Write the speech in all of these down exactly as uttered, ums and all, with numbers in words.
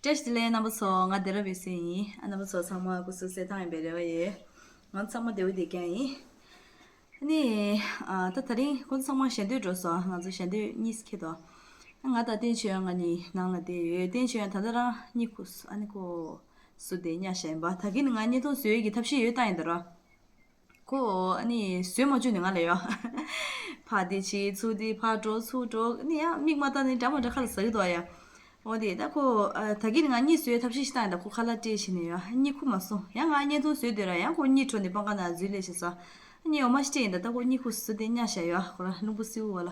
བཀྲ་ཤིས་བདེ་ལེགས་རྣམ་པ་ཚོ། ང་བདེ་རབ་ཡོད་སེ་ཡིན། ཨ། རྣམ་པ་ཚོ་ཚང་མ་སྐུ་གཟུགས་གསལ་ཐང་ཡིན་པའི་རེ་བ་ཡོད། ང་ཚང་མ་བདེ་པོ་བསྡད་ཀྱང་ཡིན། ཨ་ནི། ཨ། ད་དེ་རིང་ཁོང་ཚང་མ་ཞལ་འདོན་འགྲོ་སོང་། ང་ཚོ་ཞལ་འདོན་གཉིས་ཁེལ་འདུག་ང་དང་བསྟན་ཆོས་དབྱངས་ང་གཉིས་ནང་ལ་བསྡད་ཡོད། བསྟན་ཆོས་དབྱངས་ད་ལྟ་རང་གཉིད་ཁུག་སོང་། ཨ་ནི་ཁོ་ཟུར་དེ་བསྙལ་བཞག་ཡིན་པ། ད་གིན་ང་བརྙན་ཐུང་བཟོ་ཡས་ཀྱི་ཐབས་ཤེས་ཡོད་བཏང་ཡིན་ད་ར། ཁོ་ཨ་ནི་བཟོས་མ་བཅུག་ནས་ང་ལ་ཡོད། ཕར་དེ་བྱེད་ཚུར་དེ་ཕར་འགྲོ་ཚུར་འགྲོ། ཨ་ནི་ཡང་མིག་མ་བལྟས་ནས་འདྲ་མ་འདྲ་ཁ་ལ་ཟ་གི་འདུག་ཡ། འོ་དེ་ད་ཁོ། ཨ། ད་གིན་ང་གཉིད་སད་ཐབས་ཤེས་ཤིག་བཏང་ཡིན་ད། ཁོ་ཁ་ལག་སྤྲད་བྱས་ནས་ཡོད། གཉིད་ཁུག་མ་སོང་། ཡང་ང་བརྙན་ཐུང་བཟོས་སྡོད་ར། ཡང་ཁོ་གཉིད་ཁུག་ནས་པང་ཁ་ནང་འཛུལ་སླེབས་བྱས་སོང་། ཨ་ནི་འོ་མ་ཞིག་སྤྲད་ཡིན་ད། ད་ཁོ་གཉིད་ཁུག་སོང་། དེ་བསྙལ་བཞག་ཡོད། ཁོ་རང་རླུང་བུ་སེར་པོ་བ་ལ།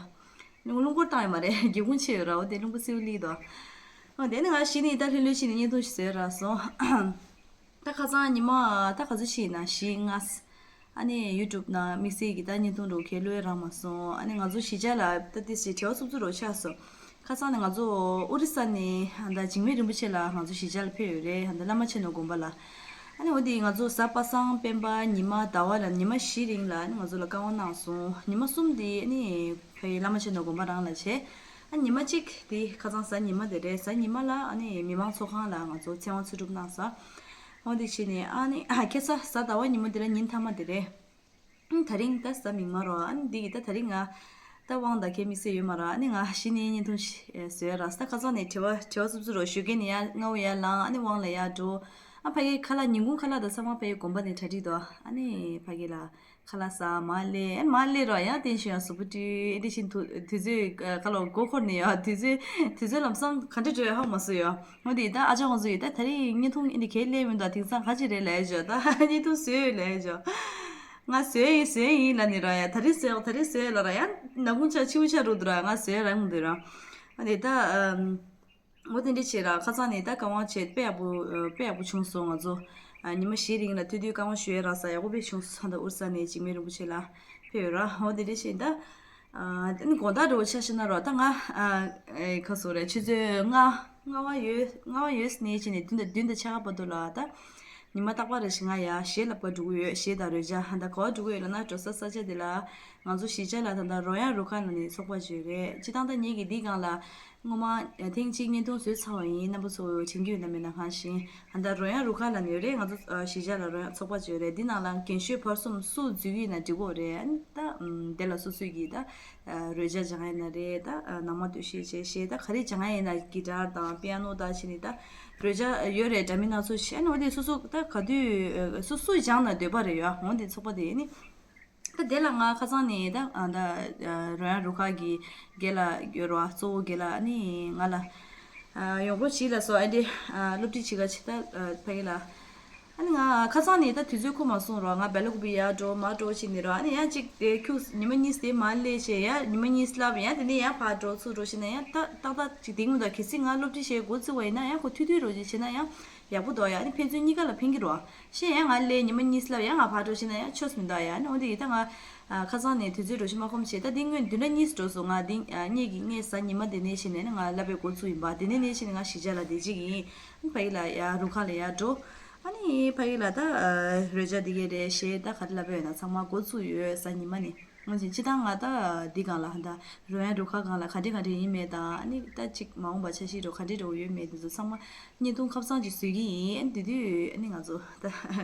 རླུང་རླུང་འཁོར་བཏང་ཡོད་མ་རེད། སྒེའུ་ཁུང་ཕྱེ་ཡོད་ར། འོ་དེ་རླུང་བུ་སེར་པོ་སླེབས་འདུག་འོ་དེ་ནི་ང་གཞི་ནས་ད་ལྷོད་ལྷོད་བྱས་ནས་བརྙན་ཐུང་ཞིག་བཟོས་ར་སོང་། ད་ཁ་སང་ཉི་མ་ད་ག་ཚོད་ཕྱིན་ན། བཞི་ལྔ། ཨ་ནི་ཡུ་ཊུབ་ནང་དམིགས་བསལ་གྱི་ད་བརྙན་ཐུང་འདྲ་བོ་གས་བློས་རག་མ་སོང་། ཨ་ནི་ང་ཚོ་གཞིས་ཆགས་ལ་ད་ཏི་སི་བྲེལ་བ་འཚུབ་འཚུབ་འདྲ་བོ་ཆགས་སོང་། ཁ་སང་ནས་ང་ཚོ་ཨོ་རི་ས་ནས་ད་འཇིགས་མེད་རིན་པོ་ཆེ་ལ་ང་ཚོ་གཞིས་ཆགས་ལ་ཕེབས་ཡོད་རེད། ད་བླ་མ་ཆེན་ནོར་དགོན་པ་ལ། ཨ་ནི་འོ་དེ་ང་ཚོ་གཟའ་པ་སངས་སྤེན་པ་ཉི་མ་ཟླ་བ་ལ་ཉི་མ་བཞི་རིང་ལ་ཨ་ནི་ང་ཚོ་ལ་བཀའ་དབང་གནང་སོང་། ཉི་མ་གསུམ་དེ་ཨ་ནི་ཕ་གི་བླ་མ་ཆེན་ནོར་དགོན་པ་རང་ལ་བྱས། ཨ། ཉི་མ་གཅིག་དེ་ཁ་སང་གཟའ་ཉི་མ་དེ་རེད། གཟའ་ཉི་མ་ལ་ཨ་ནི་མི་མང་ཚོགས་ཁང་ལ་ང་ཚོ་ཚེ་དབང་འཚོ་སྒྲུབ་གནང་སོང་། འོ་དེ་བྱས་ནས་ཨ་ནི་ཁ་སང་གཟའ་ཟླ་བ་ཉི་མ་དེ་ལ་ཉིན་མཐའ་མ་དེ་རེད། ཨ། ད་རིང་ད་གཟའ་མིག་དམར་རོ། ཨ་ནི་འདི་གི་ད་ད་རིང་ང་ད་དབང་ད་གས་དམིགས་བསལ་ཡོད་མ་རེད། ཨ་ནི་ང་གཞི་ནས་བརྙན་ཐུང་ཞིག་བཟོས་ར། ད་ཁ་སང་ནས་བྲེལ་བ་བྲེལ་བ་འཚུབ་འཚུབ་རོ། ཞོགས་ཀས་ནས་ཡར་སྔ་པོ་ཡར་ལངས། ཨ་ནི་དབང་ལ་ཡར་འགྲོ། ཨ། ཕ་གི་ཁ་ལག་ཉིན་གུང་ཁ་ལག་ད་ཚང་མ་ཕ་གི་དགོན་པ་ནས་གྲ་སྒྲིག་འདུག་ཨ་ནི་ཕ་གི་ལ་ཁ་ལག་ཟ། མར་སླེབས། ཨ། མར་སླེབས་རོགས། ཡང་བསྟན་ཆོས་དབྱངས་གཟུགས་པོ་བཀྲུས། ཨེ། དེ་བཞིན་དུ་དུས་ཚོད་ཁ་ལོ་མགོ་འཁོར་ནས་ཡོད། དུས་ཚོད་དུས་ཚོད་ལམ་སང་ག་འདྲ་འགྲོ་ཡོད་ཧ་གོ་མ་སོང་ཡོད། འོ་དེ་ད་ཨ་ཅག་ཁོང་ཚོ་ཡིས་ད་ད་རིང་བརྙན་ཐུང་ཨེ་འདི་གས་སླེབས་མི་འདུག་དེང་སང་ག་ཅི་རེད་ལབ་ཡོད་ཅོག་ད་བརྙན་ཐུང་བཟོས་ཡོད་ལབ་ཡོད་ཅོག་ང་བཟོས་ཡིན་བཟོས་ཡིན་ལབ་ནས་ར། ཡ་ད་རིང་བཟོས་ད་རིང་བཟོས་ལབ་ར། ཡང་ནག་ཁུང་ཆགས་ཕྱི་པོ་ཆགས་འགྲོ་འདུག་ར། ང་བཟོས་ར་ཡོང་འདུག་ར། ཨ་ནི་ད། ཨམ། འོ་དེ་འདྲ་བྱས་ར། ཁ་སང་ནས་ད་བཀའ་དབང་བྱས་དཔེ་ཡག་པོ་ཨ། དཔེ་ཡག་པོ་བྱུང་སོང་། ང་ཚོ་ཨ་ཉི་མ་བཞི་རིང་ལ་ཐུག་དུས་བཀའ་དབང་ཞུ་ཡས་རག་ས་ཡག་པོ་དཔེ་བྱུང་སོང་། ད་ཨོ་རི་ས་ནས་འཇིགས་མེད་རིན་པོ་ཆེ་ལགས་ཕེབས་ཡོད་ར། འོ་དེ་འདྲ་བྱས་ད་ཨ་ནི་དགོང་དག་འདྲ་བོ་ཆ་བཞག་ན་ར། ད་ང་ཨ་ཨེ་ག་ཟེར་དགོས་རེད། ཆུ་ཚོད་ལྔ་ལྔ་པ་ཡོལ་ལྔ་པ་ཡོལ་ནས་བྱས་ནས་བདུན་དང་བདུན་དང་ཕྱེད་ཀ་བར་དུ་ལ་ད། ཉི་མ་རྟག་པར་རེ་བཞིན་ང་ཡར་གཞས་ལབ་ག་འགྲོ་གི་ཡོད། གཞས་དང་རོལ་ཆ། ད་ག་པར་འགྲོ་གི་ཡོད་ལབ་ན། འགྲོ་ས་ས་ཆ་དེ་ལ་ང་ཚོ་གཞིས་ཆགས་ལ་ད་ལྟ་རོལ་དབྱངས་རུ་ཁག་ལབ་ནས་ཚོགས་པ་ཅིག་ཡོད་རེད། སྤྱིར་བཏང་ད་ངེད་ཀྱིས་འདིའི་སྒང་ལ་སྔོན་མ་ཐེངས་གཅིག་བརྙན་ཐུང་བཟོས་ཚར་བ་ཡིན། རྣམ་པ་ཚོ་དྲན་གྱི་ཡོད་ན་མེད་ན། གང་ཞིག་ད་ལྟ་རོལ་དབྱངས་རུ་ཁག་ལབ་ནས་ཡོད་རེད། ང་ཚོ་གཞིས་ཆགས་ལ་རོལ་དབྱངས་ཚོགས་པ་ཅིག་ཡོད་རེད། འདི་ནང་ལ་རྒན་གཞོན་བར་གསུམ་སུ་འཛུལ་གྱི་ཡིན་ན་འགྲིག་གི་རེད། ད་དེ་ལ་སོ་སོའི་གི་ད། རོལ་ཆ་སྦྱང་ཡ་ཡིན་ན་རེད། ད་ནང་མ་སྟོད་གཞས་བྱས་གཞས་ད་ག་རེ་སྦྱང་ཡ་ཡིན་ན། གི་ཊར་དང་པི་ཡ་ནོ་དང་བྱས་ནས་ད་རོལ་ཆ་ཡོད་རེད། འདྲ་མིན་སྣ་ཚོགས་བྱས་ནས། འོ་དེ་སོ་སོ་ད་ག་དུས་སོ་སོས་སྦྱངས་ན་འདོད་པ་རེད་ཡ། འོ་དེ་ཚོགས་པ་དེ་ནི་ད་དེ་ལ་ང་ཁ་སང་ནས་ད་ད་རོལ་དབྱངས་རུ་ཁག་གི་རྒན་ལགས་ཡོད་རེད་བ། གཙོ་བོ་རྒན་ལགས་ནི་ང་ལ། ཨ། ཡོང་རོགས་བྱེད་ལབ་སོང་། ཨ་འདི་ཨ་སློབ་ཁྲིད་བྱེད་ག་ཕྱིན། ད་ཨ་ཕ་གི་ལ། ཨ་ནི་ང་ཁ་སང་ནས་ད་དུས་ཚོད་ཁོམ་མ་སོང་རོགས། ང་སྦེལ་ཀོབ་ཡར་འགྲོ་མར་འགྲོ་བྱས་ནས་རོགས། ཨ་ནི་ཡང་གཅིག་དེ་ཁྱུག་ཉི་མ་གཉིས་དེ་མར་སླེབས་བྱས། ཡ་ཉི་མ་གཉིས་ལབ། ཡང་དེ་ནས་ཡང་ཕར་འགྲོ་ཚུར་འགྲོ་བྱས་ན་ཡང་ད་ཏག་ཏག་ཅིག་དེ་སྔོན་དང་གལ་སྲིད་ང་སློབ་ཁྲིད་བྱེད་འགོ་བཙུགས་པ་ཡིན་ན་ཡང་ཁོ་ཐུག་དུས་རོགས་ཅིག་བྱས་ན་ཡང་ཡག་པོ་འདུག་ཡ། ཨ་ནི་ཕན་ཚུན་གཉིས་ཀ་ལ་ཕན་གྱི་རོགས། ཤེས་ཡ། ང་སླེབས་ཉི་མ་གཉིས་ལབ། ཡ་ང་ཕར་འགྲོ་བྱས་ན་ཡང་ཆོས་མི་འདུག་ཡ། ཨ་ནི་འོ་དེ་ཡིན་ད་ང་། ཨ། ཁ་སང་ནས་དུས་ཚོད་འགྲོ་ཤེས་མ་ཁོམ་བྱས། ད་འདི་སྔོན་བདུན་ཕྲག་གཉིས་འགྲོ་སོང་། ང་འདི་ཨ་ངེད་ཀྱི་ངས་གཟའ་ཉི་མ་དེ་ནས་བྱས་ནས་ནི་ང་ལབ་པའི་འགོ་བཙུགས་ཡིན་པ། དེ་ནས་ནས་བྱས་ནས་ང་གཞིས་ཆགས་ལ་བསྡད་ཀྱི་ཡིན། ཕ་གི་ལ་ཡ་རུ་ཁག་ལ་ཡར་འགྲོ། ཨ་ནི་ཕ་གི་ལ་ད་ཨ་རོལ་ཆ་འདི་གས་རེད། གཞས་ད་ག་རེ་ལབ་པ་ཡོད་ན་ཚང་མ་འགོ་བཙུགས་ཡོད། གཟའ་ཉི་མ་ནས། ང་ཚོ་སྤྱིར་བཏང་ང་ད་འདི་སྒང་ལ་ད་རོལ་དབྱངས་རུ་ཁག་སྒང་ལ་ག་འདྲ་ག་འདྲ་ཡིན་མེད་དང་། ཨ་ནི་ད་ཅིག་མ་འོངས་པ་འཆར་གཞི་འདྲ་ག་འདྲ་འདྲ་བོ་ཡོད་མེད་དེ་ཚོ་ཚང་མ། བརྙན་ཐུང་ཁ་བྱང་ཅིག་བཟོ་གི་ཡིན། དེ་དུས་ཨ་ནི་ང་ཚོ་ད་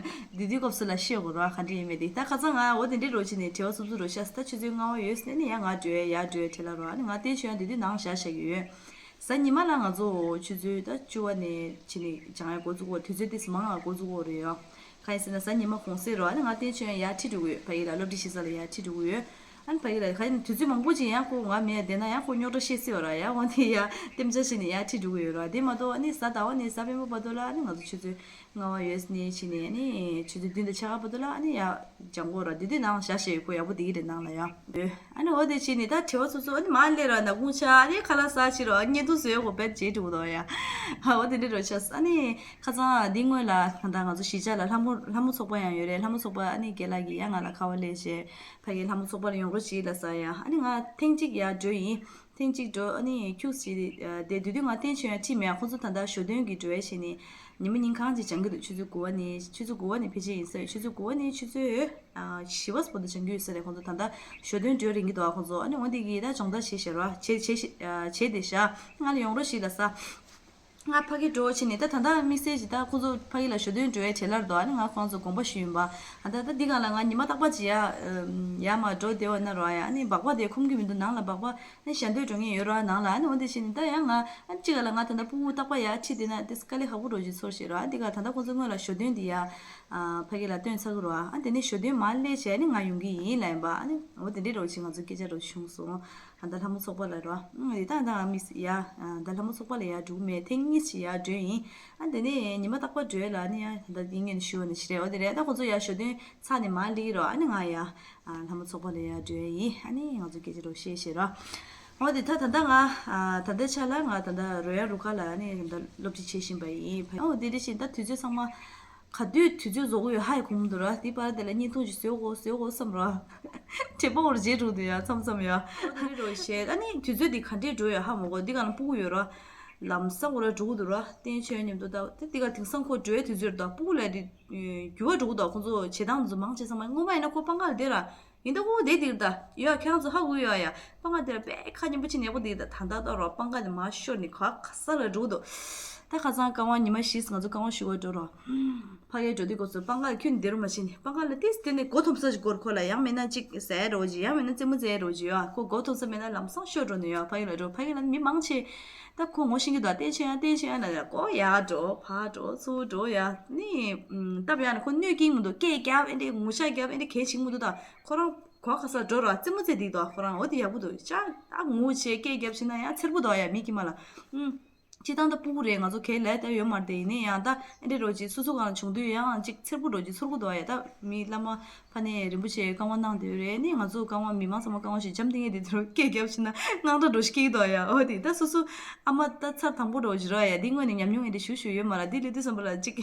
དེ་དུས་སྐབས་སུ་ལ་ཤེས་དགོས་ར། ག་འདྲ་ཡིན་མིན་དེ། ད་ཁ་སང་ང་འོ་དེ་འདྲའི་རོ་ཆེ་ནས་བྲེལ་བ་འཚུབ་འཚུབ་རོ་ཤ་ད་ཆུ་ཚོད་ལྔ་པ་ཡོལ་ཟིན་ནས་ནི་ཡང་ང་འགྲོ་ཡ་ཡར་འགྲོ་ཡ་ཁྲིད་ལ་རོ། ཨ་ནི་ང་བསྟན་ཆོས་དེ་དུས་ནང་བཞག་བཞག་གི་ཡོད། གཟའ་ཉི་མ་ལ་ང་ཚོ་ཆུ་ཚོད་ད་བཅུ་པ་ནས་ཕྱིན་ནས་སྦྱང་ཡ་འགོ་བཙུགས་གོ། དུས་ཚོད་དེ་མང་ང་འགོ་བཙུགས་གོ་རེད་ཡོ། ག་ཡིན་ཟེར་ན་གཟའ་ཉི་མ་གུང་སེང་རོ། ཨ་ནི་ང་བསྟན་ཆོས་ཡར་ཁྲིད་འགྲོ་གི་ཡོད། ཕ་གི་ལ་སློབ་ཁྲིད་བྱེད་ས་ལ་ཡར་ཁྲིད་འགྲོ་གི་ཡོད། ཨ་ནི་ཕ་གི་ལ་ག་ཡིན་དུས་ཚོད་མང་པོ་ཅིག་ཡང་ཁོ་ང་མེད་བསྡད་ན་ཡང་ཁོ་རྙོག་དྲ་བཤད་སྲིད་པ་ར། ཡང་འོ་དེ་ཡ་རྟེན་འབྱུང་བྱས་ནས་ཡར་ཁྲིད་འགྲོ་གི་ཡོད་ར། དེ་མ་གཏོགས་ཨ་ནི་གཟའ་ཟླ་བ་ནས་གཟའ་སྤེན་པ་བར་དུ་ལ་ཨ་ནི་ང་ཚོ་ཆུ་ཚོད་ལྔ་པ་ཡོལ་ནས་ཕྱིན་ནས་ཨ་ནི་ཆུ་ཚོད་བདུན་དང་ཕྱེད་ཀ་བར་དུ་ལ་ཨ་ནི་ཡ་སྦྱང་གོ་ར། དེ་དུས་ནང་བཞག་བཞག་ཡོད། ཁོ་ཡག་པོ་བསྡད་ཀྱི་རེད་ནང་ལ་ཡ། ཨ་ནི་འོ་དེ་བྱས་ནས་ད་བྲེལ་བ་འཚུབ་འཚུབ་ཨ་ནི་མར་སླེབས་ར། ནག་ཁུང་ཆགས། ཨ་ནི་ཁ་ལག་ཟ་ཕྱིན་རོ། བརྙན་ཐུང་བཟོས་ཡོད་གོ་བེད་བྱེད་འགྲོ་གི་འདུག་ཡ། ཧ། འོ་དེ་འདྲ་རོ་ཆགས། ཨ་ནི་ཁ་སང་འདི་སྔོན་ལ་ད་ང་ཚོ་གཞིས་ཆགས་ལ་ལྷ་མོ་ལྷ་མོ་ཚོགས་པ་ཡང་ཡོད་རེད། ལྷ་མོ་ཚོགས་པ་ཨ་ནི་རྒན་ལགས་ཀྱིས་ཡ་ང་ལ་ཁ་པར་སླེབས་བྱས། ཕ་གིའི་ལྷ་མོ་ཚོགས་པ་ལ་ཡོང་རོགས་བྱེད་ལབ་ས་ཡ། ཨ་ནི་ང་ཐེངས་གཅིག་ཡར་འགྲོ་ཡིན། ཐེངས་གཅིག་འགྲོ། ཨ་ནི་ཁྱུག་ཙམ་དེ་དུས་དུས་ང་བསྟན་ཆོས་ཡང་ཁྲིད་མེད། ཁོང་ཚོ་ད་ལྟ་ཞོ་སྟོན་གྱི་འགྲོ་ཡ་བྱས་ནས་ཉི་མ་ཉིན་གང་ཅིག་སྦྱང་གི་འདུག་ཆུ་ཚོད་དགུ་པ་ནས་ཆུ་ཚོད་དགུ་པ་ནས་ཕལ་ཆེར་ཡིན་ས་ཡོད། ཆུ་ཚོད་དགུ་པ་ནས་ཆུ་ཚོད་ཨ་བཞི་པ་བར་དུ་སྦྱང་གི་ཡོད་ས་རེད། ཁོང་ཚོ་ད་ལྟ་ཞོ་སྟོན་འགྲོ་རན་གྱི་འདུག་ཨ་ཁོང་ཚོ། ཨ་ནི་འོ་དེ་གི་ད་སྦྱོང་བརྡར་བྱེད་ཤར་བ་བྱེད་བྱེད་བྱེད་བྱེད་དེ་ཤ་ང་ལ་ཡོང་རོགས་བྱེད་ལབ་ས། ང་ཕ་གི་འགྲོ་ཕྱིན་ནས་ད་ད་ལྟ་དམིགས་བསལ་གྱི་ད་ཁོང་ཚོ་ཕ་གི་ལ་ཞོ་སྟོན་འགྲོ་ཡའི་བྲེལ་ལ་འདུག་ཨ་ནི་ང་ཁོང་ཚོ་དགོངས་པ་ཞུས་ཡིན་པ། ཨ་ད་ད་འདི་ག་ལ་ང་ཉི་མ་རྟག་པར་ཅིག་ཡ་ཡ་མ་འགྲོ་བདེ་བ་ན་རོགས་ཡ། ཨ་ནི་སྦག་སྦག་དེ་ཁོམ་གི་མི་འདུག་ནང་ལ་སྦག་སྦག་ཨ་ནི་ཞལ་འདོན་འགྲོ་མཁན་ཡོད་རོགས་ནང་ལ། ཨ་ནི་འོ་དེ་བྱས་ནས་ད་ཡང་ང་ཨ་ནི་གཅིག་ག་ལ་ང་ད་ལྟ་ཕྲུ་གུ་རྟག་པར་ཡ་ཁྲིད་བསྡད་ན་དེ་དཀའ་ལས་ཁག་པོ་འགྲོ་གི་ཚོར་ཞིག་རོགས། ཨ་འདི་ག་ད་ལྟ་ཁོང་ཚོ་སྔོན་ལ་ཞོ་སྟོན་འདི་ཡ་ཕ་གི་ལ་སྟོན་ཚར་གི་རོགས། ཨ་དེ་ནས་ཞོ་སྟོན་མར་སླེབས་བྱས་ཨ་ནི་ང་ཡོང་གི་ཡིན་ལབ་ཡིན་པ། ཨ་ནི་འོ་དེ་འདྲའི་རོགས་ཅིག་ང་ཚོ་སྐད་ཆ་རོགས་བྱུང་སོང་། ད་ལྷ་མོ་ཚོགས་པ་ལ་རོ། ཨང་། ཡི་ད་ད་མི་སི་ཡ། ད་ལྷ་མོ་ཚོགས་པ་ལ་ཡ་འགྲོ་གི་མེད། ཐེངས་གཉིས་ཤིག་ཡ་འགྲོ་ཡིན། ཨ་དེ་ནས་ཉི་མ་རྟག་པར་འགྲོ་ལ་ནི་ཡ་ད་ལྟ་འདི་ངས་ནི་ཞུ་བ་ནི་ཞི་རེད། འོ་དེ་རེད། ད་ཁོ་ཚོ་ཡ་ཞོ་སྟོན་ཚར་ནས་མར་སླེབས་རོ། ཨ་ནི་ང་ཡ་ལྷ་མོ་ཚོགས་པ་ལ་ཡ་འགྲོ་ཡིན། ཨ་ནི་ང་ཚོ་སྐད་ཆ་རོ་བཤད་བཤད་རོ། འོ་དེ་ད་ད་ལྟ་ང་ད་ལྟའི་ཆ་ལ་ང་ད་ལྟ་རོ་ཡ་རུ་ཁ་ལ་ནི་ད་ལྟ་སློབ་ཁྲིད་བྱེད་བཞིན་པ་ཡིན། འོ་དེ་དེ་བཞིན་ད་དུས་ཚོད་ཚང་མ། ག་དུས་དུས་ཚོད་རྫོགས་ཀྱི་ཡོད་ཧ་ཡི་གོ་མི་འདུག་ར། དེ་བར་དེ་ལ་བརྙན་ཐུང་ཞིག་བཟོས་དགོས་བཟོས་དགོས་བསམ་ར། དྲན་པ་འོར་རྗེས་འགྲོ་འདུག་ཡ་མཚམས་མཚམས་ཡ། འོ་དེ་རེད་རོ་བཤད། ཨ་ནི་དུས་ཚོད་འདི་ག་འདྲས་འགྲོ་ཡོད་ཧ་མ་གོ། འདི་ག་ལ་ཕྲུ་གུ་ཡོད་ར། ལམ་སང་འོ་ར་འགྲོ་གི་འདུག་ར། བསྟན་ཆོས་མཉམ་དུ་ད་དེ་འདི་ག་དེང་སང་ཁོ་འགྲོ་ཡའི་དུས་ཚོད་རེད། ད་ཕྲུ་གུ་ལ་དེ་འགྱུར་བ་འགྲོ་གི་འདུག་ཁོང་ཚོ་བྱེད་སྟངས་ཚོ་མང་ཆེ་ཚང་མ་སྔོན་མ་ཡིན་ན་ཁོ་སྤང་ཁ་ལ་བསྡད་ར། ཡིན་ད་ཁོ་བསྡད་འདིར་ད་ཡོད། ཁྱེད་རང་ཚོ་ཧ་གོ་ཡོད་ཡ། སྤང་ཁ་དེར་དཔེ་ཁ་སྙན་པོ་ཅིག་ཉལ་པོ་འདུག་ད་ད་ལྟ་ད་རོ་སྤང་ཁ་དེ་མར་ཤོར་ནས་ག་ག་ས་ལ་འགྲོ་འདུག་ད་ཁ་སང་རྐང་པ་ཉི་མ་བཞི་ང་ཚོ་རྐང་པ་ཞུ་བར་འགྲོ་རོགས། ཕ་གིར་འགྲོ་དུས་སྐབས་སུ་སྤང་ཁ་ཁྱོན་འདིར་མ་ཕྱིན་ནས་སྤང་ཁ་ལ་ཏིས་དེ་ནས་མགོ་འཐོམ་ས་ཞིག་སྐོར་ཁོ་ལ་ཡང་མིན་ན་ཅིག་ཟས་རོ་ཅིག་ཡང་མིན་ན་རྩེད་མོ་རྩེ་རོ་ཅིག་ཡོད། ཁོ་མགོ་འཐོམ་ས་མེད་ན་ལམ་སང་ཤོར་འགྲོ་ནས་ཡོད། ཕ་གི་ལ་འགྲོ་ཕ་གི་ལ་མི་མང་ཆེ། ད་ཁོ་ངོ་ཤེས་ཀྱི་འདུག་བསྟན་ཆོས་ཡང་བསྟན་ཆོས་ཡང་ལ་ཡ་ཀོ་ཡ་འགྲོ་ཕ་འགྲོ་ཚུར་འགྲོ་ཡ་ནི། སྟབས་ཡག་ནས་ཁོ་གནོད་ཀྱིན་མི་འདུག་སྐད་རྒྱབ་ཨེ་འདྲས་ངུ་ཤ་རྒྱབ་ཨེ་འདྲས་གལ་ཆེན་མི་འདུག་ད་ཁོ་རང་གོ་ག་ས་འགྲོ་ར་རྩེད་མོ་རྩེ་དེ་འདུག་ཁོ་རང་འོ་དེ་ཡག་པོ་འདུག་ཅག་ཨ་ངུ་བྱས་སྐད་རྒྱབ་ཕྱིན་ན་ཡང་འཚེར་པོ་འདུག་ཡ་མི་ཀྱི་མ་ལ། ཨུམ། སྤྱི་བཏང་ད་ཕྲུ་གུ་རེད། ང་ཚོ་གལ་ལས་ད་ཡོད་མ་རེད་དེ། ཡིན་ནའི་ཡང་ད་ཨེ་འདྲས་རོ་ཅིག་སོ་སོ་གང་ལ་བྱུང་དུས་ཡང་ཅིག་འཚེར་པོ་འགྲོ་ཅིག་ཚོར་གི་འདུག་ཡ། ད་མི་བླ་མ་ཕ་ནས་རིན་པོ་ཆེ་བཀའ་དབང་གནང་དེ་རེད། ནི་ང་ཚོ་བཀའ་དབང་མི་མང་ཚང་མ་བཀའ་དབང་ཞིག་འཇམ་ཐིང་ངེ་དེ་དུས་སྐད་རྒྱབ་ཕྱིན་ན་དངངས་སྐྲག་འགྲོ་ཞིག་སྐྱེ་གི་འདུག་ཡ། འོ་དེ་ད་སོ་སོ་ཨ་མ་ད་ཚར་དང་པོ་འགྲོ་ཅིག་ར་ཡ། འདི་དངོས་ནས་ཉམས་མྱོང་ཨེ་འདྲས་ཞུ་ཞུ་ཡོད་མ་ར། འདི་ལས་དུས་བསམ་པ་ལ་ཅིག་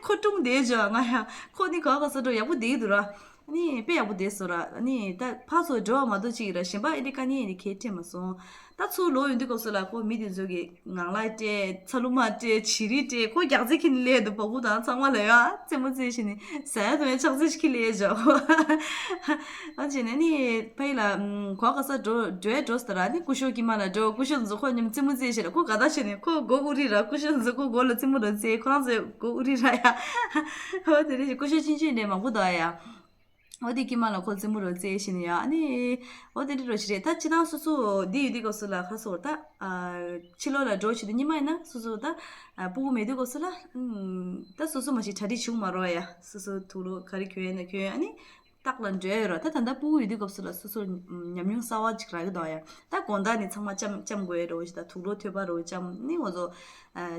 ཁོ་ཀྲུང་བསྡད་ཅོག་ང་ཡ་ཁོ་ནི་ག་ག་ས་འགྲོ་ཡག་པོ་བསྡད་ཀྱི་འདུག་ར། ཨ་ནི་དཔེ་ཡག་པོ་བསྡད་སོང་ར། ཨ་ནི་ད་ཕར་ཚུར་འགྲོ་བ་མ་གཏོགས་ཅིག་ར་གཞན་པ་ཨེ་འདྲས་དཀའ་ངལ་ཨེ་འདྲས་གས་འཕྲད་མ་སོང་། ད་ཚུར་ལོག་ཡོང་དུས་སྐབས་སུ་ལ་ཁོ་མི་དེ་ཚོ་གིས་ངང་ལག་སྤྲད་ཚ་ལུ་མ་སྤྲད་བྱི་རིལ་སྤྲད་ཁོ་རྒྱག་རྩེ་ཁྱེར་ནས་སླེབས་འདུག་བ་ཀུ་དང་ཚང་མ་ལ་ཡ་རྩེད་མོ་རྩེ་བཞིན་ནི་ཟ་ཡ་འཐུང་ཡ་ཆག་རྩེ་ཞིག་ཁྱེར་ལས་བཞག་ཨ་བྱས་ནས་ནི་ཕ་ཡི་ལ་གོ་ག་ས་འགྲོ་འགྲོ་ཡ་འགྲོ་སོང་ར། ནི་སྐུ་ཞབས་ཀྱི་མ་ལ་འགྲོ་སྐུ་ཞབས་ཚོ་ཁོ་མཉམ་རྩེད་མོ་རྩེ་བཞིན་ར་ཁོ་ག་ད་བྱས་ནས་ཁོ་མགོ་དབུ་རི་ར་སྐུ་ཞབས་ཚོ་ཁོ་མགོ་ལ་རྩེད་མོ་ར་རྩེ་ཁོ་རང་ཚོ་མགོ་དབུ་རི་ར་ཡ། ཧོ་དེ་རེད། སྐུ་ཞབས་ཆུང་ཆུང་འདྲ་མང་པོ་འདུག་ཡ། འོ་དེ་ཀྱི་མ་ལ་ཁོ་རྩེད་མོ་རོ་རྩེ་བཞིན་ཡ། ཨ་ནི་འོ་དེ་འདྲ་རོ་ཞིག་རེད། ད་སྤྱི་བཏང་སོ་སོ་འདི་ཡོད་དུས་སྐབས་སུ་ལ་ཁ་སོ་ད་ཕྱི་ལོགས་ལ་འགྲོ་བྱེད་དུས་ཉི་མ་ཡིན་ན་སོ་སོ་ད་ཕྲུ་གུ་མེད་དུས་སྐབས་སུ་ལ་ད་སོ་སོ་མ་ཞིག་གྲ་སྒྲིག་བྱུང་མ་རོགས་ཡ། སོ་སོ་དུག་ལོག་ག་རེ་གྱོན་ཡིན་ན་གྱོན། ཨ་ནི་ཏག་ལ་འགྲོ་ཡ་རོ། ད་ད་ལྟ་ཕྲུ་གུ་ཡོད་དུས་སྐབས་སུ་ལ་སོ་སོ་ཉམས་མྱོང་གསར་བ་ཅིག་རག་གི་འདུག་ཡ། ད་དགོང་དག་ནི་ཚང་མ་ལྕམ་ལྕམ་དགོས་རོ་ཞིག་ད་དུག་ལོག་ཐོད་པ་རོ་ལྕམ་ནི་ང་ཚོ།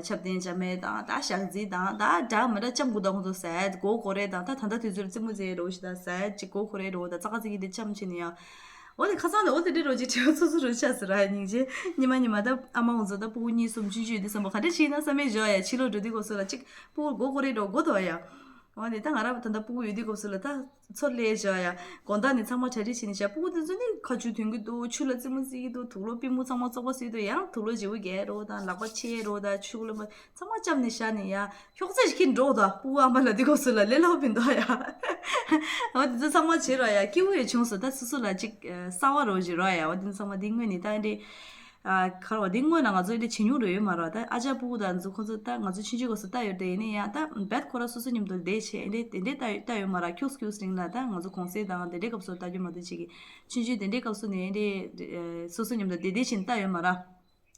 ཆབ་གདན་ཅ་མེ་དང་ད་ཞག་རྩི་དང་ད་འདྲ་མི་འདྲ་ལྕམ་དགོས་དང་ཁོང་ཚོ་ཟས་གོ་གོ་རེ་དང་ད་ད་ལྟ་དུས་ཚོད་རྩེད་མོ་རྩེ་རོ་ཞིག་ད་ཟས་ཅིག་གོ་གོ་རེ་རོ་ད་ཙག་ཙིག་གི་དེ་ལྕམ་བྱེད་ནི་ཡང་། འོ་དེ་ཁ་སང་ནས་འོ་དེ་འདྲ་རོ་ཅིག་དྲི་བ་ཚོ་ཚོ་རོ་ཆགས་ཟེར་ར་སྙིང་རྗེ། ཉི་མ་ཉི་མ་ད་ཨ་མ་ཁོང་ཚོ་ད་ཕྲུ་གུ་གཉིས་གསུམ་ཆུང་ཆུང་དེ་བསམ་པ་ག་འདྲ་ཞིག་ཡིན་ན་བསམ་མེད་བཞག་ཡ། ཕྱི་ལོགས་འགྲོ་དུས་སྐབས་སུ་ལ་ཅིག་ཕྲུ་གུ་གོ་གོ་རེ་རོ་གོ་དོ་ཡ། འོ་ནི་ད་ང་རང་ད་ལྟ་ཕྲུ་གུ་ཡོད་དུས་སྐབས་སུ་ལ་ད་ཚོར་ལས་བཞག་ཡ། དགོང་དག་ནས་ཚང་མ་གྲ་སྒྲིག་བྱས་ནས་བཞག་ཕྲུ་གུ་དེ་ཚོ་ནི་ཁ་ཆུ་ཐོན་གྱི་འདུག་ཆུ་ལ་རྩེད་མོ་རྩེ་གི་འདུག་དུག་ལོག་པུས་མོ་ཚང་མ་བཙོག་པ་བཟོས་འདུག་ཡང་དུག་ལོག་བརྗེ་པོ་རྒྱག་རོགས་དང་ལག་པ་ཕྱེ་རོགས་དང་ཆུ་ལ་ཚང་མ་བཅམ་ནས་བཞག་ནས་ཡ་ཤོག་ཙེ་ཞིག་ཁྱེར་འགྲོ་དང་ཕྲུ་གུ་ཨ་མ་ལ་དུས་སྐབས་སུ་ལ་ལས་སླ་པོ་མི་འདུག་ཡ། འོ་དེ་ཚོ་ཚང་མ་བྱེད་རོགས་ཡ། སྐྱིད་པོ་ཡོད་བྱུང་སོང་། ད་སོ་སོ་ལ་ཅིག་གསར་བ་རོགས་བྱེད་རོགས་ཡ། འོ་དེ་ཚོ་ཚང་མ་དེ་དངོས་ནས་ད་འདྲེ། ཨ་ག་རེ་བ་དེ་སྔོན་ལ་ང་ཚོ་འདི་བྱེད་མྱོང་རེ་ཡོད་མ་རེད། ད་ཨ་ཅག་ཕྲུ་གུ་དང་ཚོ་ཁོ་ཚོ་ད་ང་ཚོ་ཆུང་ཆུང་སྐབས་སུ་ལྟ་ཡོད་དེ་ཡིན་ནའི་ཡང་ད་རྦད་ཁོ་ར་སོ་སོ་མཉམ་དུ་བསྡད་བྱས་འདི་དེ་འདྲས་ལྟ་ཡོད་ལྟ་ཡོད་མ་རེད། ཁྱུག་ཁྱུག་རིང་ལ་ད་ང་ཚོ་གུང་སེང་དང་དེ་འདྲས་སྐབས་སུ་ལྟ་རྒྱུ་མ་གཏོགས་ཅིག་གི་ཆུང་ཆུང་དེ་འདྲས་སྐབས་སུ་ནས་འདི་སོ་སོ་མཉམ་དུ་བསྡད་བསྡད་བྱས་ལྟ་ཡོད་མ་རེད།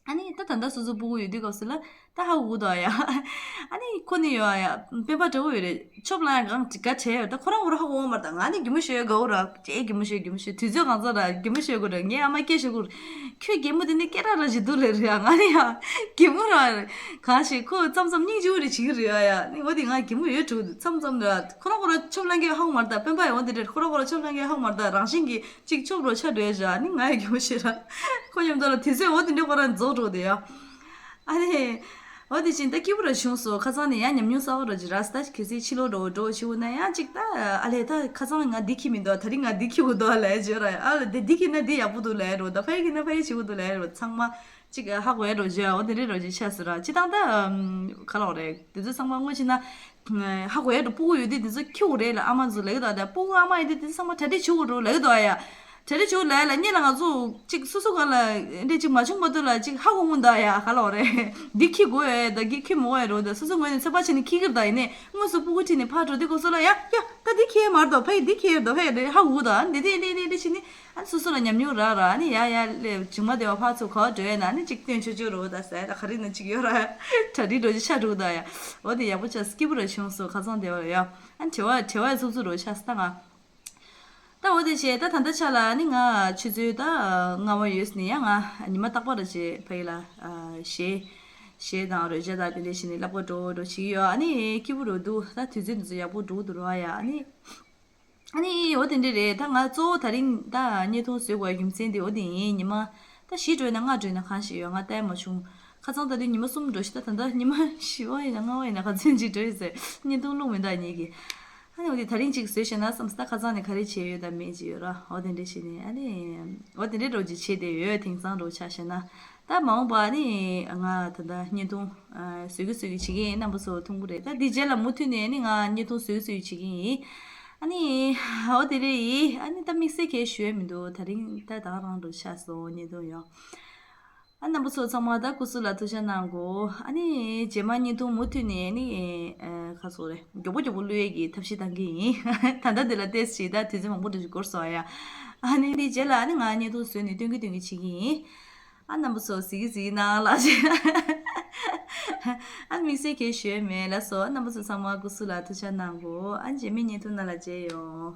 ཨ་ནི་ད་ད་ལྟ་སོ་སོ་ཕྲུ་གུ་ཡོད་དུས་སྐབས་སུ་ལ་ད་ཧ་གོ་གི་འདུག་ཡ། ཨ་ནི་ཁོ་ནི་ཡོད་ཡ་སྤེན་པ་འདྲ་བོ་ཡོད་རེད། ཆོབ་ལ་ཡང་གང་ག་བྲལ་ཡོད། ད་ཁོ་རང་ཁོ་རང་ཧ་གོ་མ་རེད། ད་ང་ནི་གད་མོ་ཤོར་དགའ་བོ་ར། ཅེས་གད་མོ་ཤོར་གད་མོ་ཤོར་དུས་ཚོད་གང་ཚོད་ར་གད་མོ་ཤོར་དགོས་ར། ངའི་ཨ་མ་སྐད་ཤོར་དགོས་ར། ཁྱོད་གད་མོ་དེ་ནི་སྐད་གྲགས་ར་ཞིག་འདུག་ལེ་རེད་ཡ། ང་ནི་ཡ་གད་མོ་ར་གང་ཞིག་ཁོ་མཚམས་མཚམས་སྙིང་རྗེ་བོ་རེ་བྱེད་ཀྱི་རེད་ཡ། ཡ་ནི་འོ་དེ་ང་གད་མོ་ཡོད་འགྲོ་མཚམས་མཚམས་ར་ཁོ་རང་ཁོ་རང་ཆོབ་ལ་འགས་ཧ་གོ་མ་རེད། ད་སྤེན་པ་ཡ་འོ་དེ་འདྲ་ཁོ་རང་ཁོ་རང་ཆོབ་ལ་འགས་ཧ་གོ་མ་རེད། ད་རང་བཞིན་གྱིས་ཅིག་ཆོབ་འགྲོ་ཆ་འགྲོ་ཡ་ཞག་ནི་ང་ཡ་གད་མོ་ཤོར་ར། ཁོ་མཉམ་དུ་ལ་དུས་ཚོད་འོ་དེ་འདྲ་ཁོ་རང་རྫོགས་འགྲོ་དེ་ཡ། ཨ་ནི། འོ་དེ་བཞིན་ད་སྐྱིད་པོ་ར་བྱུང་སོང་། ཁ་སང་ནས་ཡང་ཉམས་མྱོང་གསར་བ་ར་ཅིག་རག་སོང་། ད་གལ་སྲིད་ཕྱི་ལོགས་འགྲོ་འགྲོ་བྱེད་འོ་ན་ཡང་ཅིག་ད་ཨ་ལས་ད་ཁ་སང་ང་འདི་འཁྱེར་མི་འདུག་ད་རིང་ང་འདི་འཁྱེར་དགོས་འདུག་ལབ་བརྗོད་ར། ཨ་ལ་དེ་འདི་འཁྱེར་ན་འདི་ཡག་པོ་འདུག་ལབ་རོ། ད་ཕ་ཡི་འཁྱེར་ན་ཕ་ཡི་བྱེད་དགོས་འདུག་ལབ་རོ། ཚང་མ་ཅིག་ཧ་གོ་ཡ་འགྲོ་བརྗོད། འོ་དེ་འདྲའི་འགྲོ་བརྗོད་ཆགས་སོང་ར། སྤྱིར་བཏང་ད་ག་ལབ་རེད། དེ་ཚོ་ཚང་མ་དངོས་བྱས་ན་ཧ་གོ་ཡ་འགྲོ། ཕྲུ་གུ་ཡོད་དུས་དེ་ཚོ་འཁྱེར་དགོས་རེད་ལ་ཨ་མ་ཚོ་ལབ་ཀྱི་འདུག་ད་ཕྲུ་གུ་ཨ་མ་ཡོད་དུས་དེ་ཚོ་ཚང་མ་གྲ་སྒྲིག་བྱེད་དགོས་འགྲོ་ལབ་ཀྱི་འདུག་ཡ། གྲ་སྒྲིག་བྱུང་ལ་ལ་གཉིས་ལ་ང་ཚོ་གཅིག་སོ་སོ་གང་ལ་འདྲེ་གཅིག་མ་བྱུང་མ་ཐུབ་ལ་གཅིག་ཧ་གོ་འོང་ད་ཡ་ག་ལ་རེད། འདི་ཁྱི་དགོས་ཡ་ད་གི་ཁྱི་མོ་ཡ་རོ་ད་སོ་སོ་ངོས་ནས་ཚོད་དཔག་བྱས་ནས་ཁྱི་གིར་ད་ཡིན་ནས་དངོས་སུ་སྤུ་གུ་ཁྲིད་ནས་ཕར་འགྲོ་དུས་སྐབས་སུ་ལ་ཡ་ཡ་ད་འདི་ཁྱི་མར་དོ་ཕ་ཡི་འདི་ཁྱི་དོ་ཕ་ཡི་རེད་ཧ་གོ་ད་འདི་འདི་འདི་འདི་འདི་བྱས་ནས་ཨ་ནི་སོ་སོ་ལ་ཉམས་མྱོང་རག་ར་ཨ་ནི་ཡ་ཡ་ལས་བྱུང་མ་བདེ་བ་ཕར་ཚུར་ག་བ་འགྲོ་ཡ་ན་ཨ་ནི་གཅིག་སྟོན་ཆོག་ཆོག་རོ་ད་ཟེར་ད་ག་རེ་ན་གཅིག་ཡོད་ར་གྲ་སྒྲིག་འགྲོ་རྒྱུ་ཆགས་འགྲོ་ད་ཡ་འོ་དེ་ཡག་པོ་ཆགས་སྐྱིད་པོ་ར་བྱུང་སོང་ཁ་སང་བདེ་བ་ར་ཡ་ཨ་ནི་བྲེལ་བ་བྲེལ་བ་ཡ་ཚུགས་ཚུགས་རོ་ཆགས་སོང་ད་ང་། ད་འོ་དེ་བྱས་ད་ད་ལྟ་ཆ་ལ་ནི་ང་ཆུ་ཚོད་ད་ལྔ་པ་ཡོད་ནི་ཡ་ང་ཉི་མ་རྟག་པར་བྱས་ཕ་ཡི་ལ་གཞས་གཞས་དང་རོལ་ཆ་དང་དེ་འདྲ་བྱས་ནས་སློབ་ག་འགྲོ་འགྲོ་བྱེད་ཀྱི་ཡོད་ཨ་ནི་སྐྱིད་པོ་རུ་འདུག་ད་དུས་ཚོད་འདི་ཚོ་ཡག་པོ་འགྲོ་འདུག་ར་ཡ་ཨ་ནི་ཨ་ནི་འོ་དེ་འདྲ་རེད་ད་ང་གཙོ་བོ་ད་རིང་ད་བརྙན་ཐུང་བཟོ་དགོས་རྒྱུ་མཚན་དེ་འོ་དེ་ཡིན་ཉི་མ་ད་བཞི་འགྲོ་ན་ལྔ་འགྲོ་ན་གང་ཞིག་ཡོད་ང་ལྟ་མ་བྱུང་། ཁ་སང་ད་དུང་ཉི་མ་གསུམ་འགྲོ་ཞིག་ད་ད་ལྟ་ཉི་མ་བཞི་པ་ཡིན་ན་ལྔ་པ་ཡིན་ན་ག་ཚོད་ཅིག་འགྲོ་ཡོད་ཟེར་བརྙན་ཐུང་བླུགས་མི་འདུག་ཉིད་ཀྱིས། ཨ་ནི་འོ་དེ་ད་རིང་ཅིག་བཟོས་བྱས་ན་བསམ་སྟ་ཁ་སང་ནས་ག་རེ་བྱས་ཡོད་ད་མེད་ཅིག་ཡོད་ར་འོ་དེ་འདྲ་བྱས་ནས་ཨ་ནི་འོ་དེ་འདྲའི་འགྲོ་ཅིག་བྱས་བསྡད་ཡོད་དེང་སང་འགྲོ་ཆ་བྱས་ན་ད་མ་འོངས་པ་ཨ་ནི་ང་ད་ལྟ་བརྙན་ཐུང་བཟོ་གི་བཟོ་གི་བྱེད་ཀྱི་ཡིན་རྣམ་པ་ཚོ་མཐོང་གི་རེད་ད་འདི་རྗེས་ལ་མུ་མཐུད་ནས་ཨ་ནི་ང་བརྙན་ཐུང་བཟོ་གི་བཟོ་གི་བྱེད་ཀྱི་ཡིན། ཨ་ནི། འོ་དེ་རེད་ཡིན། ཨ་ནི་ད་དམིགས་བསལ་གས་ཞུ་ཡ་མི་འདུག་ད་རིང་ད་ད་རང་རུ་ཆགས་སོང་ཉེ་དུ་ཡོང་། ཨ་རྣམ་པ་ཚོ་ཚང་མ་ད་སྐུ་གཟུགས་ལ་ཐུགས་ཅག་གནང་གོ་ཨ་ནི་རྗེས་མ་བརྙན་ཐུང་མུ་མཐུད་ནས་ཨ་ནི་ཁ་སོ་རེ་མགྱོགས་པོ་མགྱོགས་པོ་བླུག་ཡས་ཀྱི་ཐབས་ཤེས་གཏང་གི་ཡིན། ད་ལྟ་འདི་ལ་ཏེས་ཞིག་ད་དུས་ཚོད་མང་པོ་འདྲ་ཞིག་འགོར་སོང་ཡ། ཨ་ནི་འདི་རྗེས་ལ་ཨ་ནི་ང་བརྙན་ཐུང་བཟོས་ནས་སྟོན་གི་སྟོན་གི་བྱེད་ཀྱི་ཡིན། ཨ་རྣམ་པ་ཚོ་གཟིགས་གི་གཟིགས་གནང་ལགས། ཨ་དམིགས་བསལ་གས་ཞུ་ཡས་མེད་ལགས་སོ་ཨ་རྣམ་པ་ཚོ་ཚང་མ་སྐུ་གཟུགས་ལ་ཐུགས་ཅག་གནང་གོ་ཨ་རྗེས་མའི་བརྙན་ཐུང་ནང་ལ་མཇལ་ཡོང་།